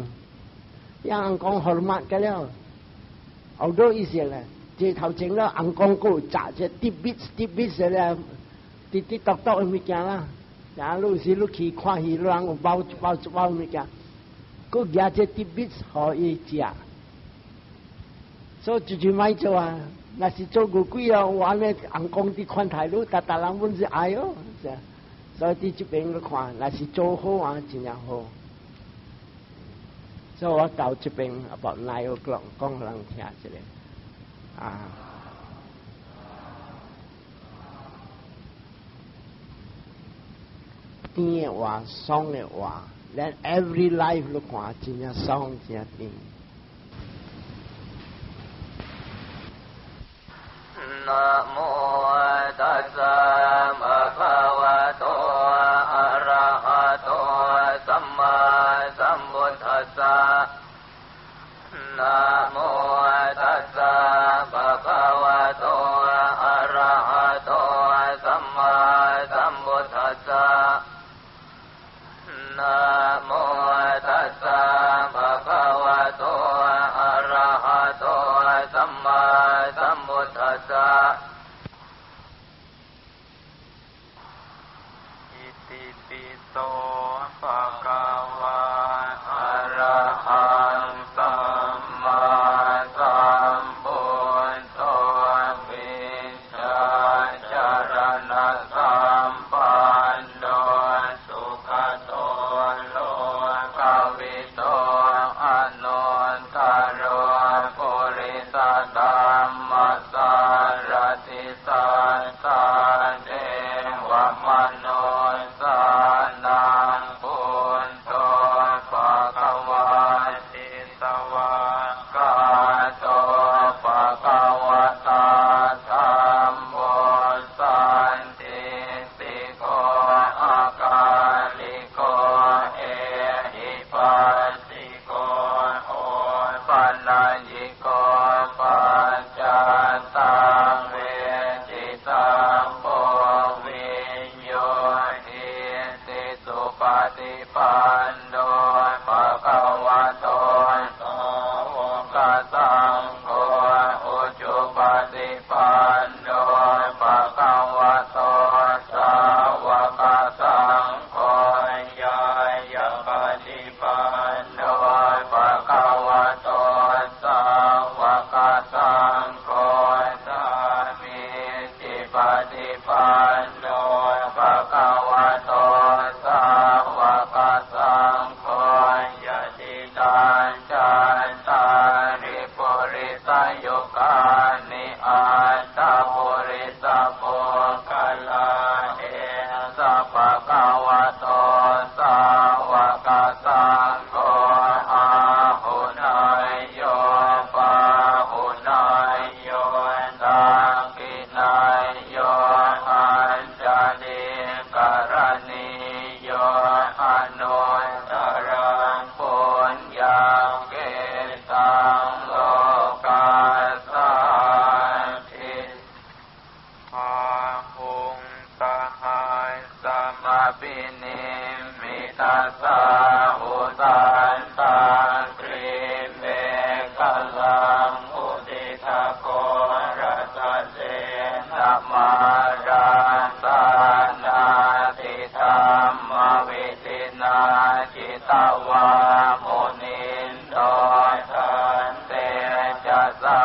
伊尪公 hormat 個了。好多意思咧，坐頭前了，尪公閣有紮這滴筆滴筆咧，滴滴篤篤的物件啦。然後你有時你去看戲，人有包一包一包物件，閣舉這滴筆予伊食。所以就就莫做啊！若是做餓鬼啊，完咧尪公佇款待你，逐逐人阮是愛哦。所以佇這邊你看，若是做好啊，真正好。所以我到這邊 about 9 o'clock 講予人聽一下啊。甜的話，爽的話，咱 every life 你看真正爽，真甜。นะโมตัสสะภะคะวะโตอะระหะโตสัมมาสัมพุทธัสสะนะโมตัสสะภะคะวะโตอะระหะโตสัมมาสัมพุทธัสสะนะโมตัสสะภะคะวะโตอะระหะโตสัมมาสัมพุทธัสสะอิติปิโสภะคะวะอะระหังสัมมาสัมพุทโธวิชาจารณะสัมปันโนสุขโตโลกวิโตอนุตตรปุริสธัมมสารติสัทธาเทวมนุสานังพุทโธภะคะวะติสวะกาโตภะคะวะตาธัมโมสันติสิโกอากาลิโกเอหิปัสสิโกโอปัญญิโกปัจจตังเวทิตังโพวิโยหิติสุปฏิปันโนภะคะวะโตสาวกสังโฆอุจุปฏิปันโนภะคะวะโตสาวกสังโฆยายะปฏิปันโนภะคะวะโตสาวกสังโฆสามีจิปฏิปันโนภะคะวะโตสาวกสังโฆยะติตังจัตตาริปุริสยุคานิอัตตปุริสปุคลาเอสัพพะคะวะโตสาวกสังโฆอาหุนายโยปาหุนายโยทักขินายโยอัญจลิกรณีโยอนุตตรังปุญญาเกตังโลกาสาธิพาหุงสหายสมาปินิมิตาสาหุตันตังตรีเมฆลังอุติทะโกรัสเสนมาราสานาติธรรมวิทินาจิตวามุนินโดทันเตจะสา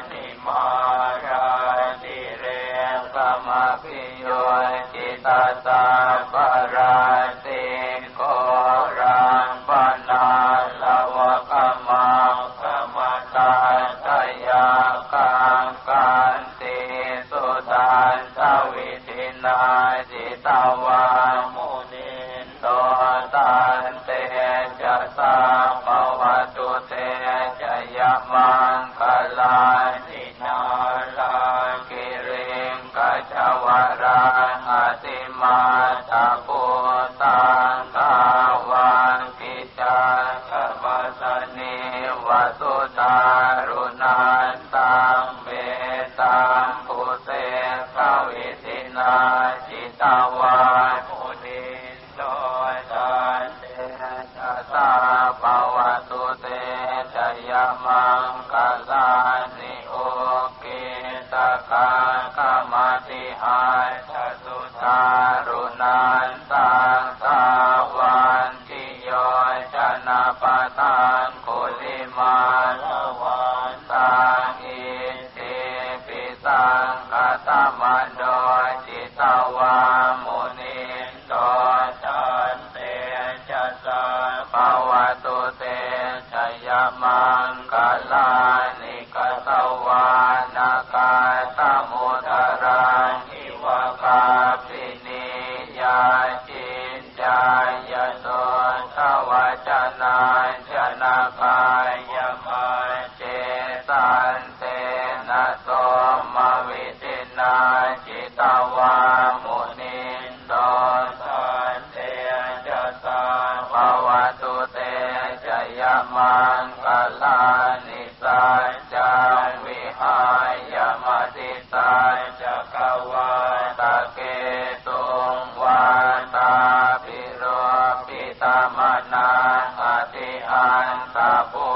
นิมาราติเรกมปิโยจิตาสาปราติโกรังปนาลวะกมังกมตาตยากังกันติสุตันตวิธินาจิตวามุนินโตตันเตจะสาภวตุเตจยมังคลานินาลากิริงกัจวรังอติมาตาปุตังกาวังกิจาขมัสนิวสุตารุณันตังเมตังปุเสกวิสินาจิตวามุนิโตตันเตชะสาภวตุเตชยมังคลานิโอกิตะกาคมติหาชสุตารุณันตังสาวันทิโยชนะปะทังคุลิมาลวันตังอิติปิสังขตมันโดจิตวามุนิโตตันเตชะสาภวตุเตชยมังคลานิกตวานากาตมุตรังอิวะกาปินิยาจินจายโสทวจนาชนะกายมาเจสันเตนะโสมวิตินาจิตวามุนินโตสันเตจะสาภวตุเตจยมังคลานิสัจจวิหายมติสัจกวาตะเกตุงวาตาปิโรปิตามนาอติอันตะพุ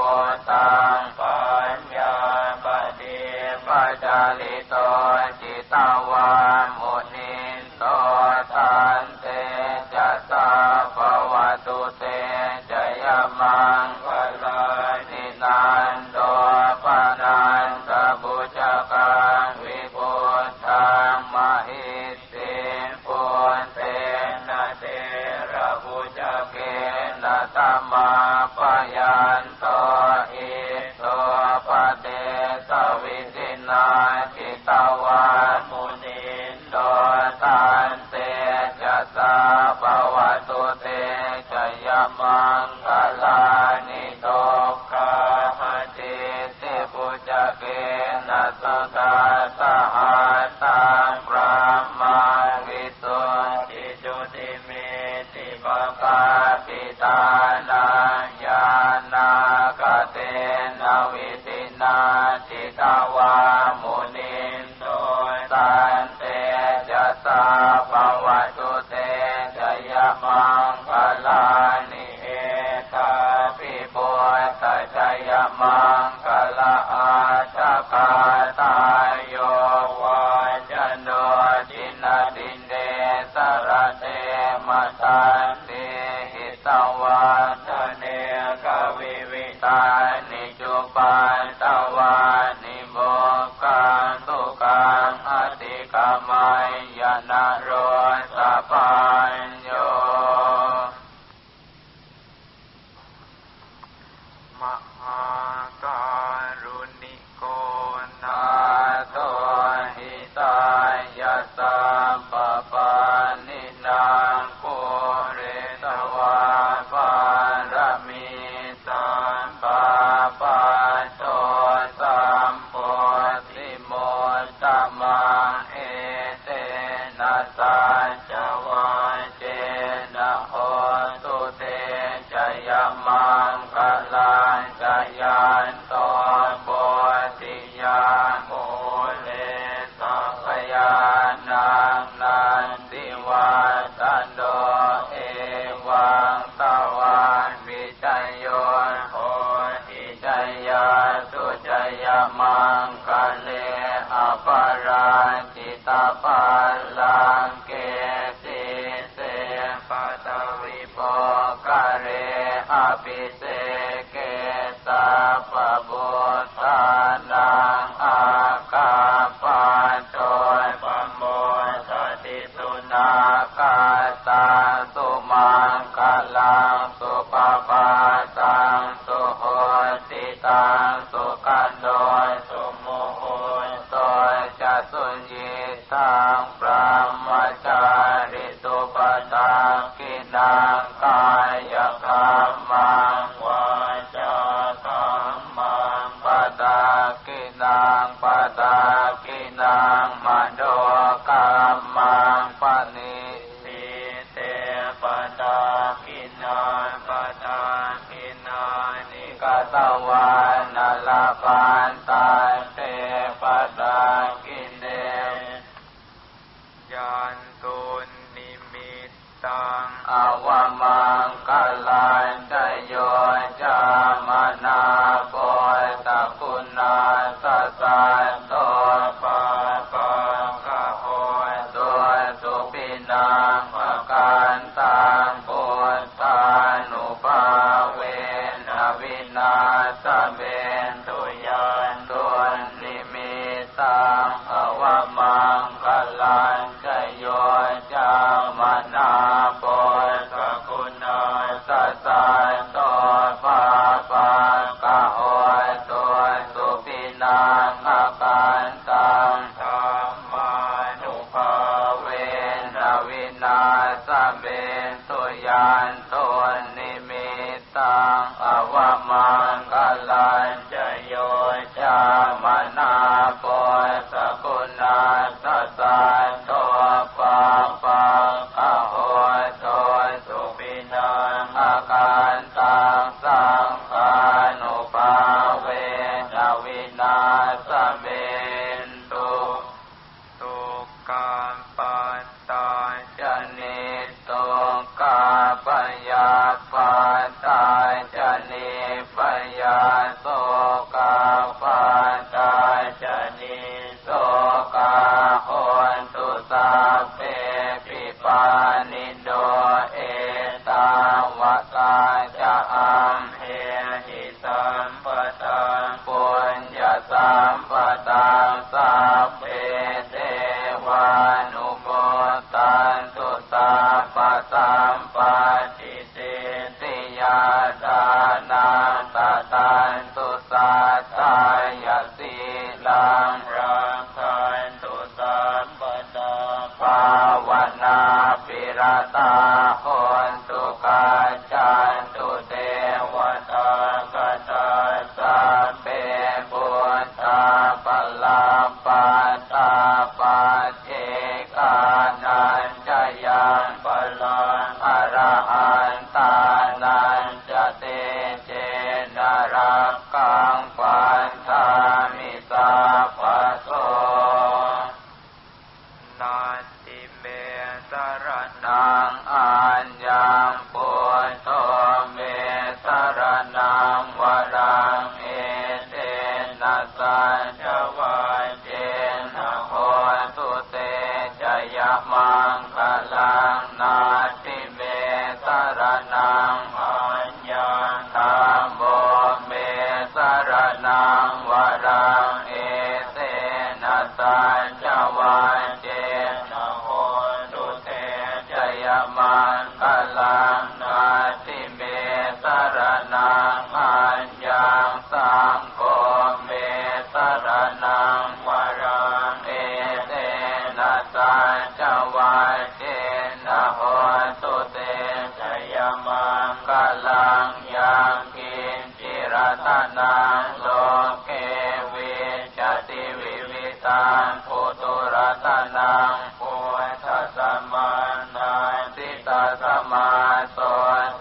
ตังปัญญาปฏิปัจจลิโตจิตวามุนินโตทันเตจะสาภวตุเตจยมังคลานินันโตปนันตบุจกังวิพุทธังมหิสิปุนเตนะเตระบุจเกนะตัมมาปยันโตอิโตปเตสวิสินาจิตวามุนินโตตันเตจะสาภวตุเตจยมังคลานิโตคาหติสิปุจเกนะสุตาสหตังพระมาวิสุทธิจุติเมติปกาปิตานัญญาณากเตนวิตินาจิตวามุนินโตตันเตจะสาภวตุเตจยมังคลานิเอตาปิปุตตจยมังคลาอาชกาตายโยวาจโนจินาดินเดสระเตมตันติหิตวาทเนกวิวิตานิจุปันตวานิโมกังตุกังอติกามายนาโรสปัญโยมหาการุณิโกนาโตหิตายะสัมปปานินางปุเรตวาปารมีสัมปาปาโตสัมโพธิโมตมังเอเตนะสัจวะเจนะโหตุเตจยมังคลาจยันโตโพธิยาโมเลสัพยานังนันทิวาตันโดเอวังตวันวิจัยโยโหติจยาสุจยมังคะเลอปาราจิตาปาลังเกสิเสปตวิโปกะเรอภิเสเกสัพพุทธานังอ สุโมโหโตจะสุญิตังพระมจาริสุปตากินังกายกรรมังวาจากรรมังปตากินังปตากินังมโนกรรมังปณิสิเตปตากินาปตากินานิกตวานลาปันตาเตปตากิเนยันตุนิมิตตังอวมังคลันจโยจามนาโปตะคุณาสสะโตปะปะกะโหตัวสุปินังปะกันตังปุตตานุภาเวนะวินาสเมนตุยันตุนิมิตังอวมังคลันจโยจามนาโปตะคุณาสสะโตปะปะกะโหตัวสุปินังอาการตังธรรมานุภาเวนะวินาสเมตุยันตุนิมิตังอวมังคลันจโยจามนาโปสกุณาสสะโตปะปะกะโหตัวสุปินังอาการตังสังขานุภาเวนะวินาสเมนตุตุกามปัตตาจนิโตกาปยาปัตตาจนิปยาโสกาปัตตาจนิโสกาโหนตุสาเพปิปานิโดเอตาวตาจะอัมเหหิสัมปตังปุญญาสัมปตังสัพเพเทวานุโมตันตุสัพพสัมปติสิทธิยาดานังตตันตุสัตตายสีลังรังคันตุสัมปตาภาวนาปิรตาโหนตุกาจันตุเทวตากตาสัพเพปุตตาปลาปัตตาปัจเจกานันจยังปลังอรหันตานันจะเตเจนรักขังปันธามิสัพพโสนาติเมสรนังอัญญังปุตโตเมสรนังวรังเอเตนะสัจวัยเจนะโหตุเตจยมังคลังนาติเมสรนังอัญญังธรรมโมเมสรนังวรังเอเตนะสัจวัยเจนะโหตุเตจยมังคลังนาติเมสรนังอัญญังสังโฆเมสรนังวรังเอเตนะสัจวัยเจนะโหตุเตจยมังคลังยังกินจิรตนังโลเกวิจติวิวิตังปุตุรตนังปุถะสมานาสิตาสมาโส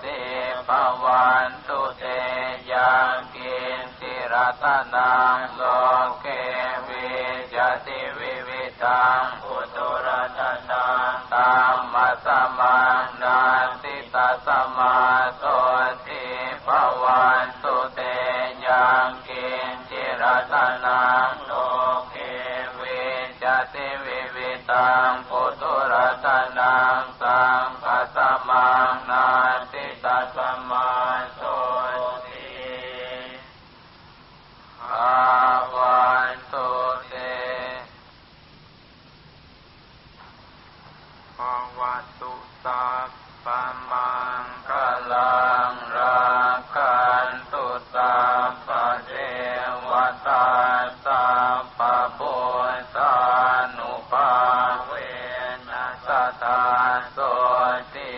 ติภวันตุเตยังกินจิรตนังโลเกวิจติวิวิตังปุตุรตนังธรรมสมานาสิตาสมาโสติภวันตุเตยังกินจิรตนังโลเกวิจติวิวิตังปุตุรตนังสังฆสมังนาสิตาสมาโสติภวันตุเตภวตุสัพพมังคลังรักขันตุสัพพเทวตาส สัพพพุทธานุภาเวนัสตาโสติ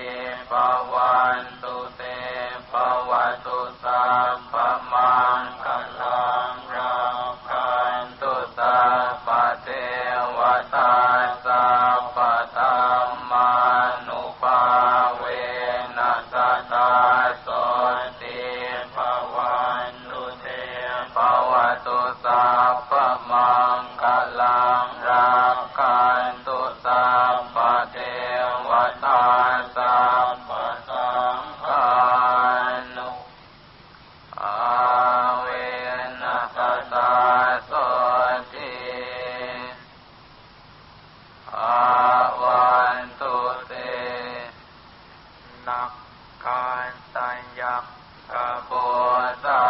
ภวันตุเตภวตุสัพพมังคลังรักขันตุสัพพเทวตาสัพพธัมมานุภาเวนัสตาโสติภวันตุเตภวตุสัพพมังคลังรักขันตุสัพพเทวตาสัพพสังฆานุอาเวนัสตาโสติอาวันตุเตนักขันตัญญักขโพธา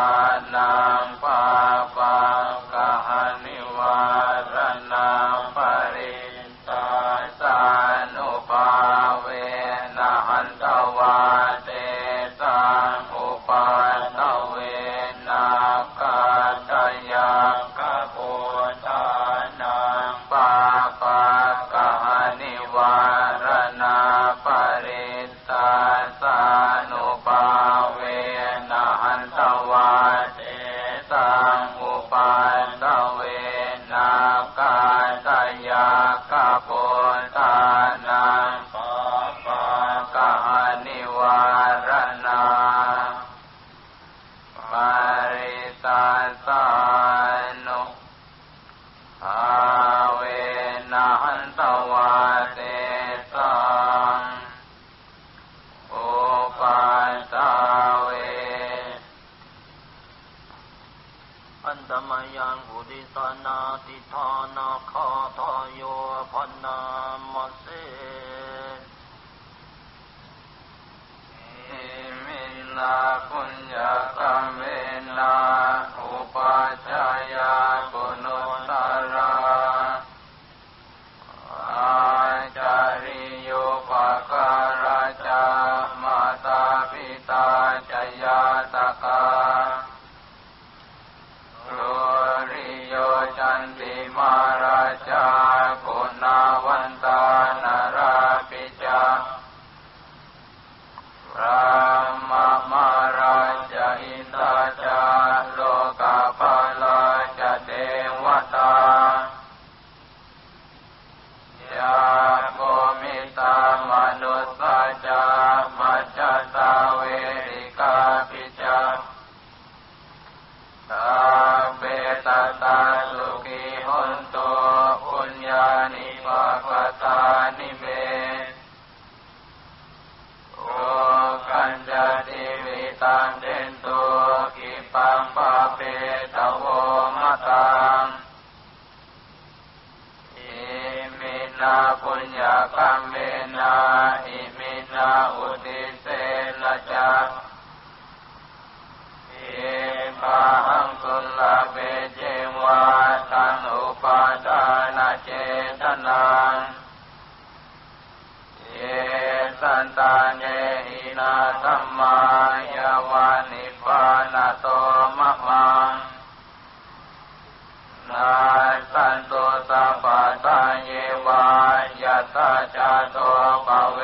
นังปาปังกหนิวารณังปริตาสานุภาเวนะหันตวาเตสังอุปัตตเวนะกาตยักขโพธานังปาปังกหนิวารณาปริตาสานุภาเวนะหันตวาเตสังอุปัตตเวนะกาตยักขโพธานังปาปังกหนิวารณาปริตาสานุอาเวนะหันตวาเตสังอุปัตตเว อันตมยังอุดิสนาติธานาคาทายโยพนามเส อิมินาปุญญกัมเมนะอุปัชฌายาปุณุตระอาจาริโยปการาจามาตาปิตาจยาตกาโรริโยจันติมาราชาคุณาวันตานาราปิจาพระมมาราชอินทาจาโลกาปาลาจเทวตายาโกมิตามนุสาจามัจจตาเวริกาปิจาตาเปตตาสุขิหุนโตปุญญานิปะกตานิเมโอกัญจติวิตังเดนโตกิปังปะเปตโวมะตังอิมินาปุญญกัมเมนะอิมินาอุติเสนะจาเอปะหังสุลเปเจวะตังอุปาทานเจตนังเยสันตาเนหินาธัมมายาวานิพานาโตมะมังนาสันตุสัพพะทาเยวายะตาจาโตภเว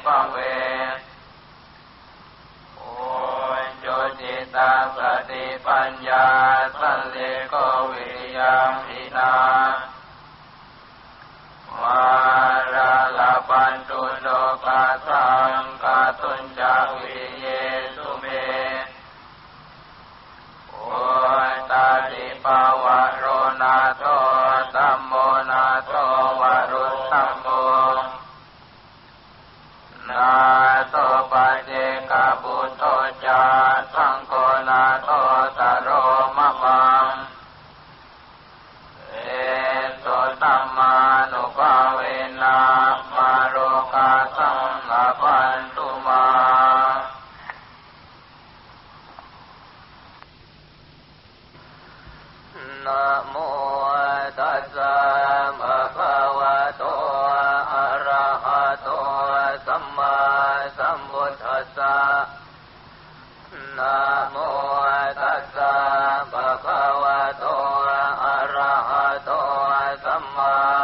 ภเวโอโจจิตาสติปัญญาสัลเลโกวิริยังหินาม มาราลาปันตุโลกาสังกาตุญจวิเยสุเมโอตาติปาวะโรนาโตตัมโมนาโตวรุตตัมโมนาโตปะเจกบุตโตจาสังโฆนาโตตโรมะมังเอโสตัมมานุภาเวนะมาโรกาสังอภันตุมา นะโมตัสสะภะคะวะโตอะระหะโตสัมมาสัมพุทธัสสะนะโมตัสสะภะคะวะโตอะระ สัมมา